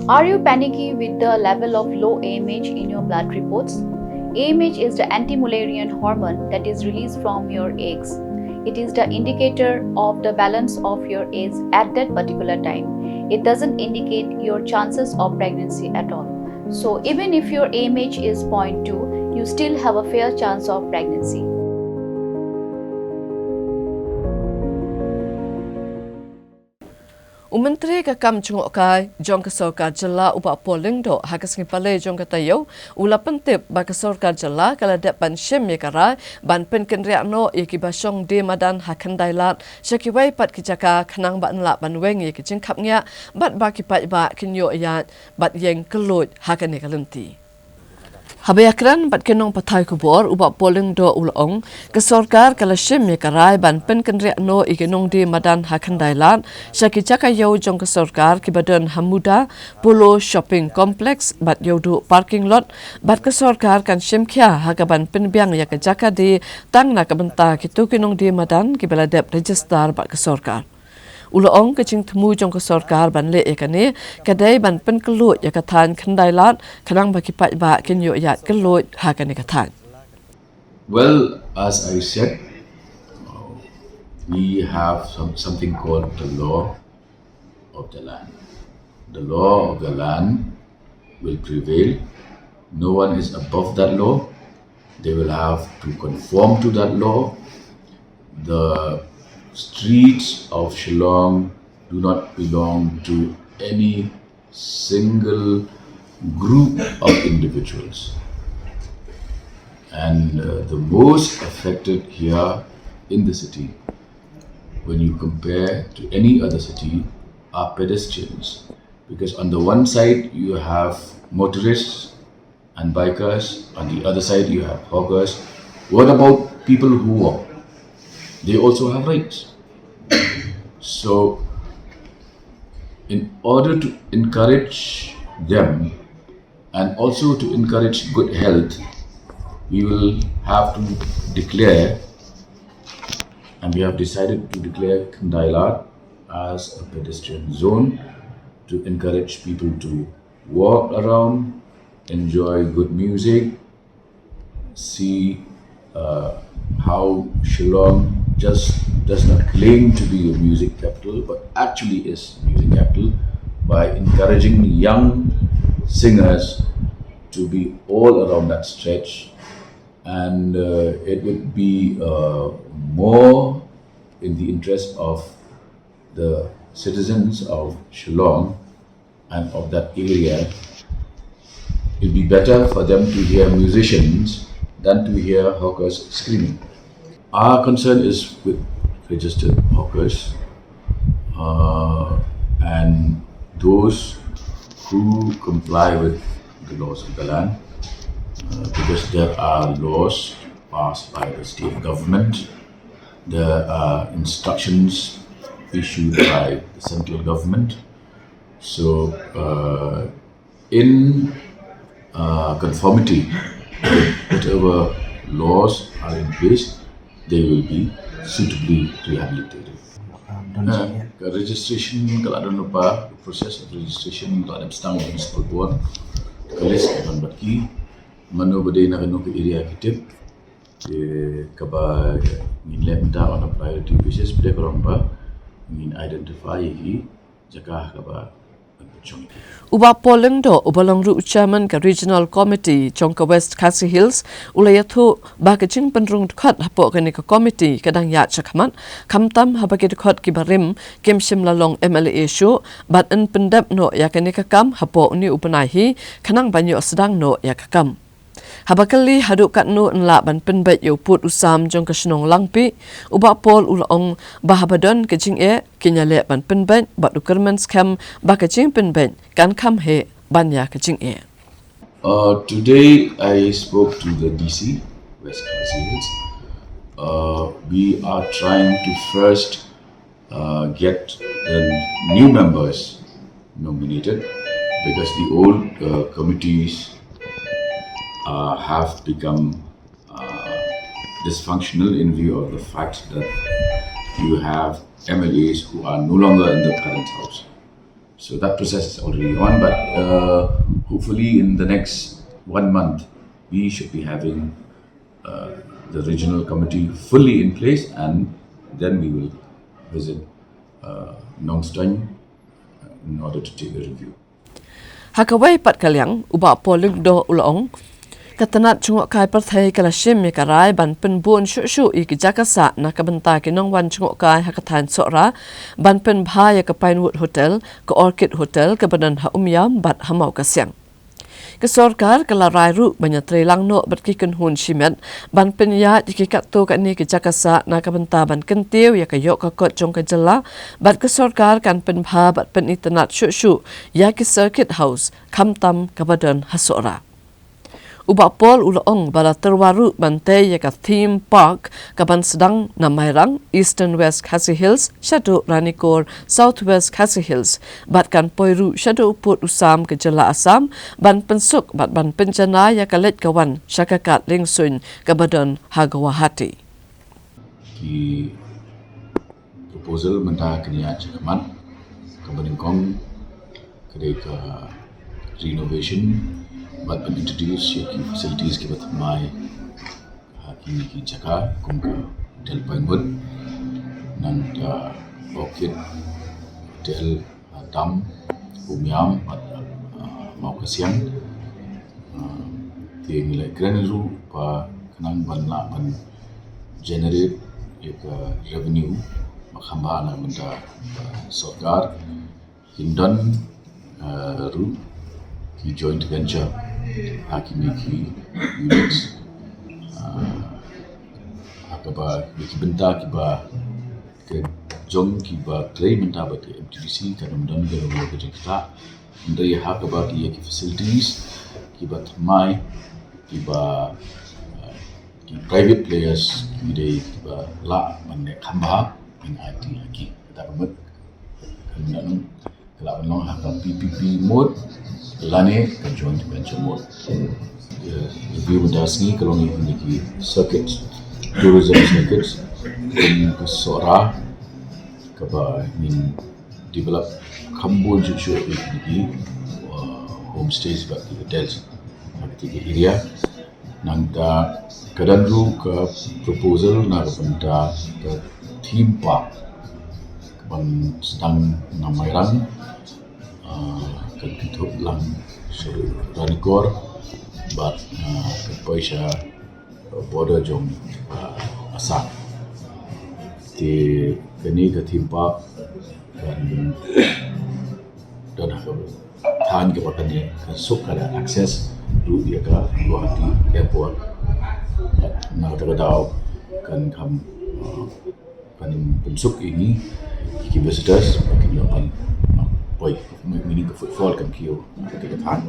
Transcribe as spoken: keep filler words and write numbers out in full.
Are you panicky with the level of low A M H in your blood reports? A M H is the anti-Mullerian hormone that is released from your eggs. It is the indicator of the balance of your eggs at that particular time. It doesn't indicate your chances of pregnancy at all. So even if your A M H is zero point two, you still have a fair chance of pregnancy. U Myntri ka kam jngohkai jong ka sorkar jylla u Bah Paul Lyngdoh ha ka sngi Palei jong ka taïew u la pyntip ba ka sorkar jylla ka la dep ban shim ïa ka rai ban pynkynriah noh ïa kiba shong die madan ha Khyndai Lad sha kiwei pat ki jaka khnang ba yn lah ban weng ïa ki jingkhapngiah bad ba ki paidbah kin ïoh ïaid bad ïeng kylluid ha kane ka lynti. Haba ïakren bad ki nongpathai khubor u Bah Paul Lyngdoh u la ong ka sorkar ka la shim ïa ka rai ban pynkynriah noh ïa ki nongdie madan ha Khyndai Lad sha ki jaka ïew jong ka sorkar kiba don ha Muda, Polo Shopping Complex bad Ïewduh Parking Lot bad ka sorkar kan shim khia ha kaban pynbiang ïa ka jaka die tang na ka bynta kito ki nongdie madan kiba la dep register bad ka sorkar. U la ong ka jingthmu jong ka sorkar ban leh ïa kane ka dei ban pynkylluid ïa ka thaiñ Khyndai Lad khnang ba ki paidbah kin ïoh ïaid kylluid ha kane ka thaiñ. Well, as I said, uh, we have some, something called the law of the land. The law of the land will prevail. No one is above that law. They will have to conform to that law. The streets of Shillong do not belong to any single group of individuals. And uh, the most affected here in the city, when you compare to any other city, are pedestrians. Because on the one side, you have motorists and bikers, on the other side, you have hawkers. What about people who walk? They also have rights. So, in order to encourage them and also to encourage good health, we will have to declare, and we have decided to declare Khyndai Lad as a pedestrian zone to encourage people to walk around, enjoy good music, see uh, how Shillong just does not claim to be a music capital, but actually is a music capital by encouraging young singers to be all around that stretch. And uh, it would be uh, more in the interest of the citizens of Shillong and of that area, it'd be better for them to hear musicians than to hear hawkers screaming. Our concern is with registered hawkers uh, and those who comply with the laws of the land uh, because there are laws passed by the state government, there are instructions issued by the central government. So, uh, in uh, conformity with whatever laws are in place, they will be suitably rehabilitated. Uh, registration, ka la don lypa, process of registration ka la dep sdang municipal board, ka list ka don bad ki, mano ba dei na kano ka area ki tip, kaba ngin leh mynta on a priority basis, bad ka long ba ngin identify ïa ki jaka kaba U Bah Paul Lyngdoh uba long ruh u chairman ka Regional Committee jong ka West Khasi Hills u la ïathuh ba ka jingpynrung dkhot hapoh kane ka committee ka dang ïaid shakhmat, khamtam haba ki dkhot kiba rim kim shym la long M L A shuh, bad yn pyndep noh ïa kane ka kam hapoh une u bnai hi khnang ban ïoh sdang noh ïa ka kam. Haba kylli haduh katno yn lah ban pynbeit ïa u pud u sam jong ka shnong Langpih, u Bah Paul u la ong ba haba don ka jingeh kin ïaleh ban pynbeit bad u kyrmen skhem ba ka jingpynbeit kan kham heh ban ïa ka jingeh. Uh, today I spoke to the D C, West Khasi Hills. Uh, we are trying to first uh, get the new members nominated because the old uh, committees uh, have become uh, dysfunctional in view of the fact that you have M L As who are no longer in the current house. So that process is already on, but uh, hopefully in the next one month, we should be having uh, the regional committee fully in place, and then we will visit uh, Nongstoin in order to take a review. Ha kawei pat ka liang, u Bah Paul Lyngdoh u la ong, ka tnat jngohkai pyrthei ka la shim ïa ka rai ban pynbun shuh shuh ïa ki jaka sah na ka bynta ki nongwan jngohkai ha ka thaiñ Sohra, ban pynbha ïa ka Pinewood Hotel, ka Orchid Hotel kaba don ha Umiam bad ha Mawkasiang. Ka sorkar ka la rai ruh ban ïatreilang noh bad ki kynhun shimet ban pynïaid ïa ki katto katne ki jaka sah na ka bynta ban kyntiew ïa ka ïoh ka kot jong ka jylla, bad ka sorkar kan pynbha bad pynitynnad shuh shuh ïa ki circuit house, khamtam kaba don ha Sohra. U Bah Paul u la ong ba la tyrwa ruh ban tei ïa ka theme park kaban sdang na Mairang, Eastern West Khasi Hills, shaduh Ranikor, South West Khasi Hills, bad kan poi ruh shaduh u pud u sam ka jylla Assam, ban pynsuk bad ban pynjanai ïa ka leit ka wan sha ka kad liengsuiñ kaba don ha Guwahati. Ki proposal mynta ka ïa jingmut kaba nyngkong ka dei ka renovation bad ban introduce ïa ki facilities kiba thymmai ha kine ki jaka kum ka Hotel Pinewood, nangta Orchid Hotel, Dam, Umiam bad Mawkasiang. Te ngi la kren ruh ba khnang ban lah ban generate ïa ka revenue ba kham bha na ka bynta sorkar, kin don ruh ki joint venture ha kine ki units ha kaba ïa ki bynta kiba ka jong kiba trei mynta bad ka M T D C kan ym don ka long ka jingktah. Hynrei ha kaba ki ïa ki facilities kiba thymmai kiba ki private players ki dei kiba lah ban ne kham bha ban aiti ha ki. Kata ka mut kan don ka lah ban long ha ka P P P mode lane ka joint venture mode. Ïa, ïa, mynta sngi ka long ïa kine ki circuits, tourism circuits, kum ka Sohra kaba ngin develop kham bun shuh shuh ïa kine ki homestays bad ki hotels ha kine ki area. Nangta ka don ruh ka proposal na ka bynta ka theme park kaban sdang na Mairang, kan kynthup lang sha Ranikor bad kan poi sha border jong Assam. Te kane ka theme park kan don ha ka thaiñ kaba kan ïa kan suk ka da access ruh ïa ka Guwahati Airport. Na kata ka daw kan kham kan pynsuk ïa ngi ki visitors ba kin ïoh ban poi, meaning ka footfall kan kiew ha kata ka thaiñ.